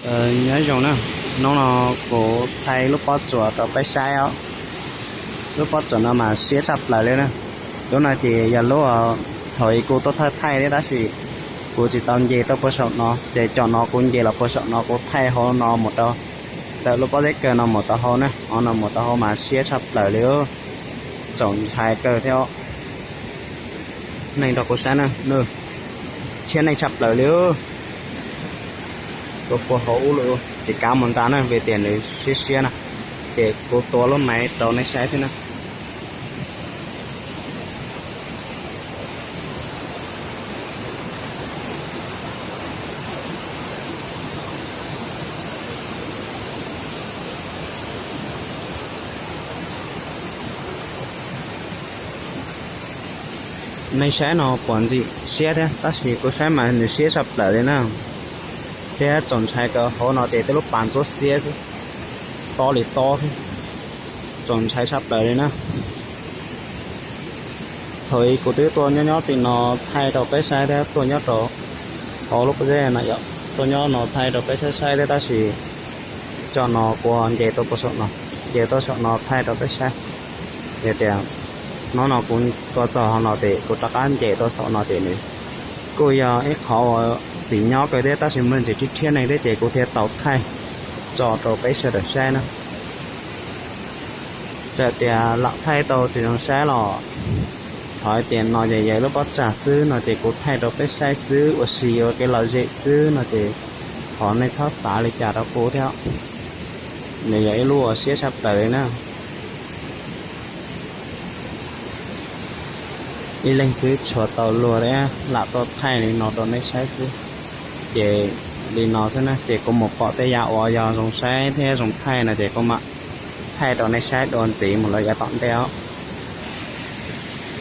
Nyob zoo na, hnub no kuv thaij lub pob tsuas rau peb saib os. Lub pob tsuas no mas siab tshaj plaws li na. Lub no ces yog lub thaum ub kuv tuaj thaij thiab tab sis kuv tsis tau nce tuaj puag saum no ces cov no kuv nce los puag saum no kuv thaij hauv no mus rau ntawm lub pob zeb kawg no mus rau hauv na, hauv no mus rau hauv mas siab tshaj plaws li. Txaus ntshai kawg thiab. Neeg rau kuv saib na, thiab neeg tshaj plaws li. Tuaj puag hauv ub lawm, tsis kav mus nrad na vim tias nws siab siab na, ces kuv tua lub maiv rau nej saib thiab na. Nej saib no puas ntxim siab thiab, tab sis kuv saib mas nws siab tshaj plaws li na. Thiab txaus ntshai kawg, hauv no ces tej lub pas ntxuab xiab xwb, tob li tob thiab. Txaus ntshai tshaj plaws li na. Thaum ub kuv twb tuaj nyob nyob tim no thaij rau peb saib thiab, tuaj nyob rau hauv lub pob zeb no yom, tuaj nyob no thaij rau peb saib saib thiab tab sis cov no kuv nce tuaj puag saum no, nce tuaj saum no thaij rau peb saib. Yog tias hnub no kuv tuaj txog hauv no ces kuv rov qab nce tuaj saum no ces nws kuj yog ib qhov uas txim nyob kawg thiab tab sis muaj ntsis rhiab rhiab neeg thiab ces kuv thiaj tau thaij tso rau peb sawv daws saib na. Txawm tias lam thaij tau tsis zoo saib los thov hais tias no ces yog ib lub pob tsag xwb no ces kuv thaij rau peb saib xwb, ua si ua kev lom zem xwb no ces thov nej txhob xav li cas rau kuv thiab. Nws yog ib lub uas siab tshaj plaws li na. Ib leeg xwb tshuav tau luag thiab lam tuaj thaij li no rau nej saib xwb. Ces li no xwb na ces kuv mus pom tej yam uas yog zoo saib thiab zoo thaij no ces kuv mam thaij rau nej saib dua ntxiv mus lawm yav tom ntej os.